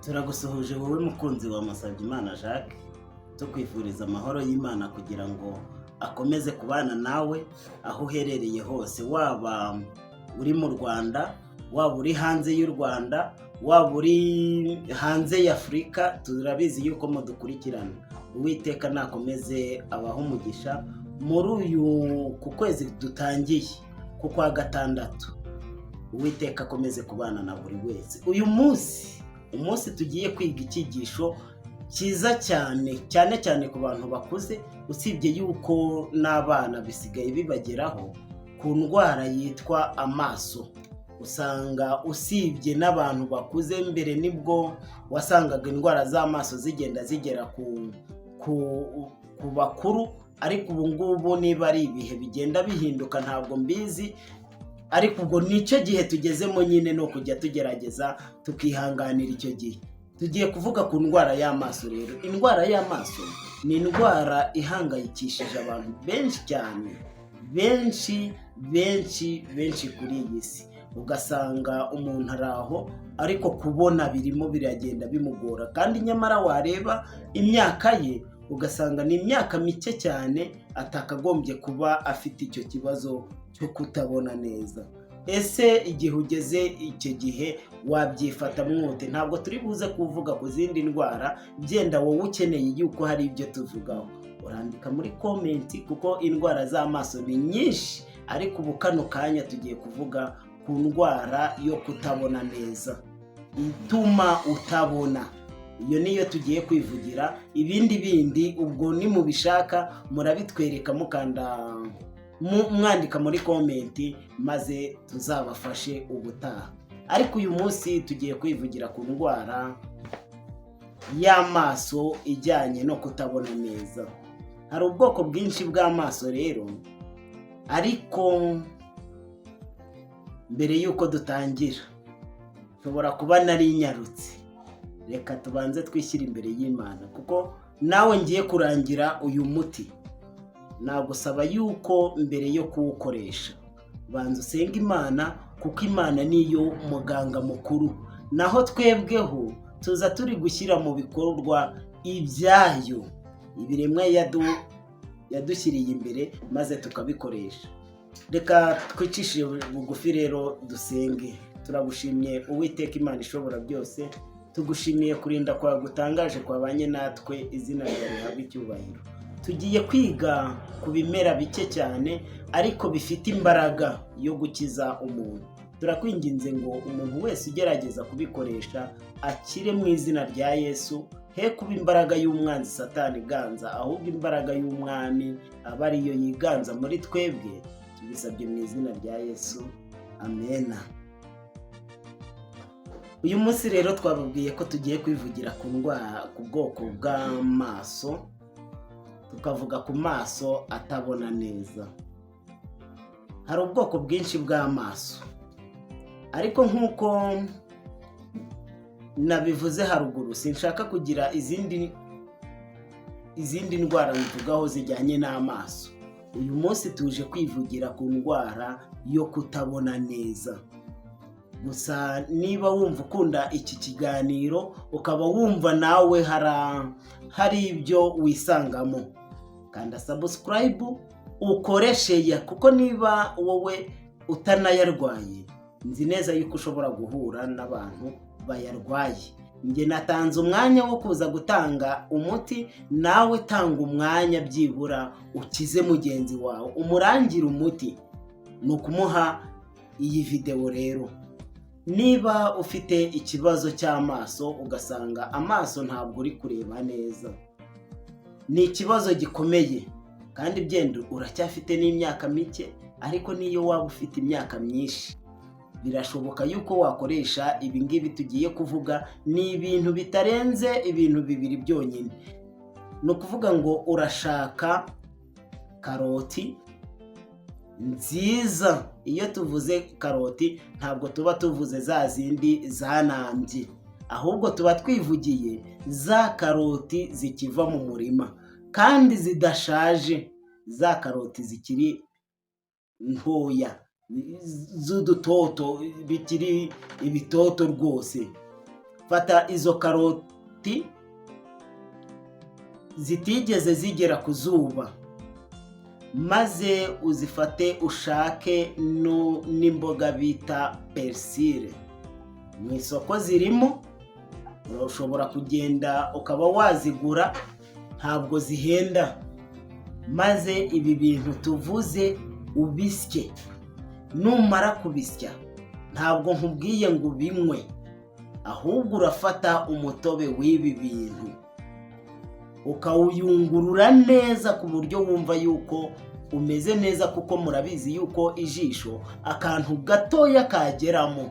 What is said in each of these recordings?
Turagusuhuje wowe mukunzi wa Musabyimana Jacques, tukwifuriza amahoro y'Imana kugira ngo akomeze kubana nawe aho uherereye hose, waba uri mu Rwanda, waba uri hanze y'u Rwanda, waba uri hanze y'Afurika, turabizi yuko mudukurikirana. Uwiteka nakomeze abahe umugisha muri uyu ku kwezi dutangiye ku kwa gatandatu. Uwiteka akomeze kubana na buri wese. Uyu munsi, umunsi tugiye kwiga icyigisho cyiza cyane, cyane cyane ku bantu bakuze, usibye yuko n'abana bisigaye bibageraho, ku ndwara yitwa amaso. Usanga usibye n'abantu bakuze, mbere nibwo wasangaga indwara z'amaso zigenda zigera ku bakuru, ariko ubu ngubu niba ari ibihe bigenda bihinduka ntabwo mbizi, ariko ubwo nicyo gihe tugezemo nyine, ni ukujya tugerageza tukihanganira icyo gihe. Tugiye kuvuga ku ndwara y'amaso rero. Indwara y'amaso ni indwara ihangayikishije abantu benshi cyane, benshi benshi benshi kuri iyi si. Ugasanga umuntu ari aho, ariko kubona birimo biragenda bimugora, kandi nyamara wareba imyaka ye ugasanga ni imyaka mike cyane atakagombye kuba afite icyo kibazo cyo kutabona neza. Ese igihe ugeze icyo gihe wabyifata mwute? Ntabwo turi buze kuvuga ku zindi ndwara. Genda wowe ukeneye yuko hari ibyo tuvugaho, urandika muri comment, kuko indwara z'amaso ni nyinshi, ariko ubu kano kanya tugiye kuvuga ku ndwara yo kutabona neza ituma utabona. Iyo niyo tugiye kwivugira. Ibindi bindi ubwo nimubishaka murabitwereka, mukanda mwandika muri comment, maze tuzabafashe ubutaha. Ariko uyu munsi tugiye kwivugira ku ndwara y'amaso ijyanye no kutabona neza. Hari ubwoko bwinshi bw'amaso rero, ariko mbere y'uko dutangira, nshobora kuba nari nyarutse, reka tubanze twishyire imbere y'Imana, kuko nawe ngiye kurangira uyu muti. Nagusaba yuko mbere yo kuwukoresha banza usenge Imana, kuko Imana niyo muganga mukuru, naho twebweho tuza turi gushyira mu bikorwa ibyayo, ibiremwa yadushyiriye imbere, maze tukabikoresha. Reka twicishe bugufi rero dusenge. Turagushimye Uwiteka Imana ishobora byose, tugushimiye kurinda kwawe gutangaje kwabanye natwe, izina ryawe rihabwe icyubahiro. Tugiye kwiga ku bimera bike cyane ariko bifite imbaraga yo gukiza umuntu. Turakwinginze ngo umuntu wese ugerageza kubikoresha akire mu izina rya Yesu. He kuba imbaraga y'umwanzi Satani iganza, ahubwo imbaraga y'Umwami aba ariyo yiganza muri twebwe. Tubisabye mu izina rya Yesu, amena. Uyu munsi rero twababwiye ko tugiye kwivugira ku ndwara, ku bwoko bw'amaso, tukavuga ku maso atabona neza. Hari ubwoko bwinshi bw'amaso, ariko nk'uko nabivuze haruguru, sinshaka kugira izindi ndwara mvugaho zijyanye n'amaso. Uyu munsi tuje kwivugira ku ndwara yo kutabona neza gusa. Niba wumva ukunda iki kiganiro, ukaba wumva nawe hari ibyo wisangamo, kanda subscribe, ukore share, kuko niba wowe utanayarwaye, nzi neza yuko ushobora guhura n'abantu bayarwaye. Njye natanze umwanya wo kuza gutanga umuti, nawe tanga umwanya byibura ukize mugenzi wawe, umurangire umuti, ni ukumuha iyi videwo. Rero niba ufite ikibazo cy'amaso, ugasanga amaso ntabwo uri kureba neza, ni ikibazo gikomeye, kandi byenda uracyafite n'imyaka mike, ariko n'iyo waba ufite imyaka myinshi birashoboka yuko wakoresha ibi ngibi tugiye kuvuga. Ni ibintu bitarenze ibintu bibiri byonyine. Ni ukuvuga ngo urashaka karoti nziza. Iyo tuvuze karoti ntabwo tuba tuvuze za zindi zanambye, ahubwo tuba twivugiye za karoti zikiva mu murima kandi zidashaje, za karoti zikiri ntoya z'udutoto, bikiri ibitoto rwose. Fata izo karoti zitigeze zigera ku zuba, maze uzifate, ushake n'imboga bita persil. Mu isoko zirimo, ushobora kugenda ukaba wazigura, ntabwo zihenda. Maze ibi bintu tuvuze ubisye. Numara kubisya, ntabwo nkubwiye ngo ubinywe, ahubwo urafata umutobe w'ibi bintu ukawuyungurura neza ku buryo wumva yuko umeze neza, kuko murabizi yuko ijisho akantu gatoya kageramo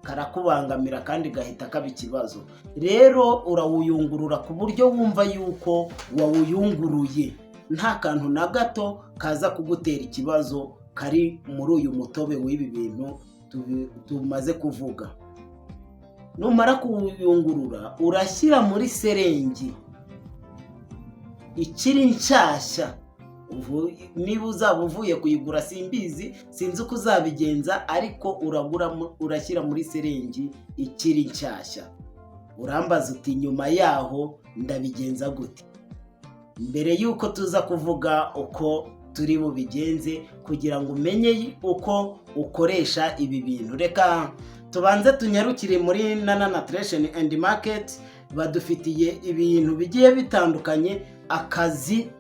karakubangamira kandi gahita kaba ikibazo. Rero urawuyungurura ku buryo wumva yuko wawuyunguruye nta kantu na gato kaza kugutera ikibazo kari muri uyu mutobe w'ibi bintu tumaze kuvuga. Numara kuwuyungurura, urashyira muri seringi ikiri nshyashya. Niba uzaba uvuye kuyigura simbizi, sinzi uko uzabigenza, ariko uragura, urashyira muri seringi ikiri nshyashya. Urambaza uti: "Nyuma yaho ndabigenza gute?" Mbere y'uko tuza kuvuga uko turi bubigenze kugira ngo umenye uko ukoresha ibi bintu, reka tubanze tunyarukire muri Nana Nutrition and Market. Badufitiye ibintu bigiye bitandukanye. Akazi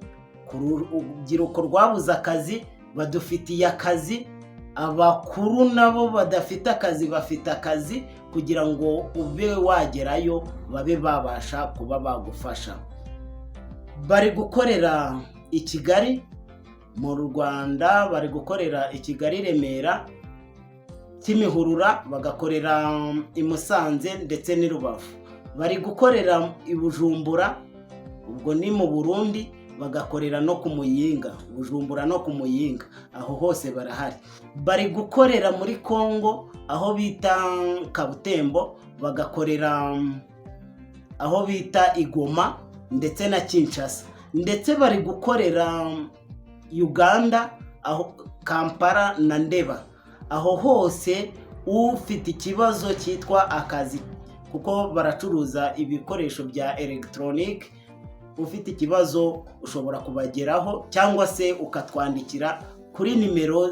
ku rubyiruko rwabuze akazi, badufitiye akazi. Abakuru nabo badafite akazi bafite akazi. Kugira ngo ube wagerayo babe babasha kuba bagufasha, bari gukorera i Kigali mu Rwanda, bari gukorera i Kigali, Remera, Kimihurura, bagakorera i Musanze ndetse n'i Rubavu. Bari gukorera i Bujumbura, ubwo ni mu Burundi, bagakorera no ku Muyinga, Bujumbura no ku Muyinga, aho hose barahari. Bari gukorera muri Congo aho bita Kabutembo, bagakorera aho bita Igoma ndetse na Kinshasa, ndetse bari gukorera Uganda aho Kampala na Ndeba. Aho hose ufite ikibazo cyitwa akazi, kuko baracuruza ibikoresho bya elegitoronike, ufite ikibazo ushobora kubageraho cyangwa se ukatwandikira kuri nimero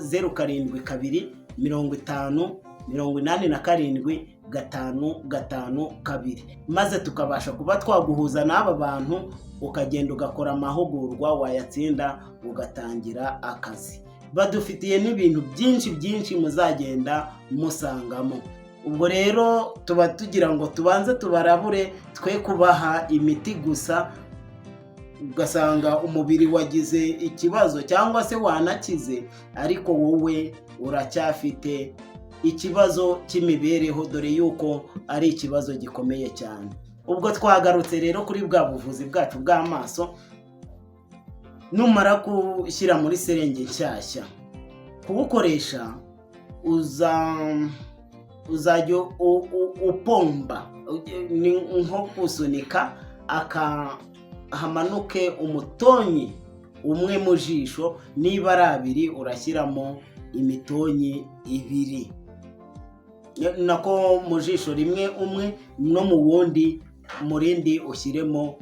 0725087552, maze tukabasha kuba twaguhuza n'aba bantu, ukagenda ugakora amahugurwa, wayatsinda ugatangira akazi. Badufitiye n'ibintu byinshi byinshi muzagenda musangamo. Ubwo rero tuba tugira ngo tubanze tubarabure, twe kubaha imiti gusa, ugasanga umubiri wagize ikibazo cyangwa se wanakize, ariko wowe uracyafite ikibazo cy'imibereho, dore yuko ari ikibazo gikomeye cyane. Ubwo twagarutse rero kuri bwa buvuzi bwacu bw'amaso. Numara gushyira muri serenge nshyashya, kuwukoresha uzajya upomba, ni nko gusunika, hamanuke umutonyi umwe mu jisho. Niba ari abiri, urashyiramo imitonyi ibiri, nako mu jisho rimwe umwe, no mu wundi, mu rindi ushyiremo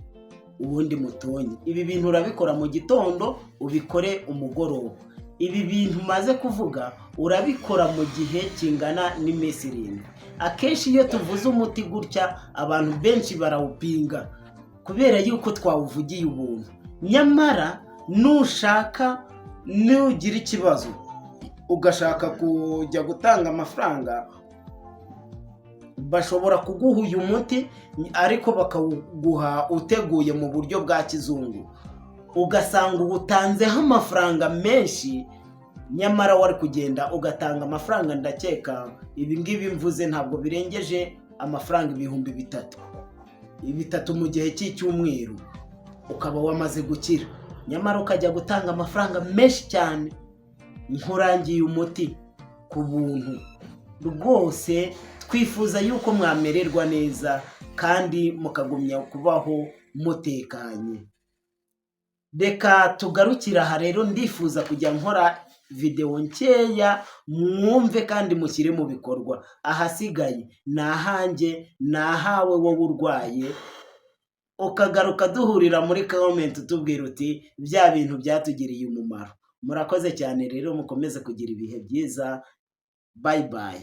uwundi mutonyi. Ibi bintu urabikora mu gitondo, ubikore umugoroba. Ibi bintu umaze kuvuga urabikora mu gihe kingana n'iminsi 7. Akenshi iyo tuvuze umuti gutya, abantu benshi barawupinga kubera yuko twawuvugiye ubuntu. Nyamara nushaka, nugira ikibazo ugashaka kujya gutanga amafaranga, bashobora kuguha uyu muti, ariko bakawuguha uteguye mu buryo bwa kizungu, ugasanga uwutanzeho amafaranga menshi, nyamara wari kugenda ugatanga amafaranga, ndakeka ibi ngibi mvuze ntabwo birengeje amafaranga 3000, 3000 mu gihe cy'icyumweru ukaba wamaze gukira. Nyamara ukajya gutanga amafaranga menshi cyane, nkurangiye umuti ku buntu. Rwose twifuza yuko mwamererwa neza kandi mukagumya kubaho mutekanye. Reka tugarukire aha rero. Ndifuza kujya nkora Videwo nkeya, mwumve kandi mushyire mu bikorwa. Ahasigaye ni ahanjye, ni ahawe wowe urwaye, ukagaruka duhurira muri comment utubwira uti: "Bya bintu byatugiriye umumaro." Murakoze cyane rero, mukomeze kugira ibihe byiza. Bye bye.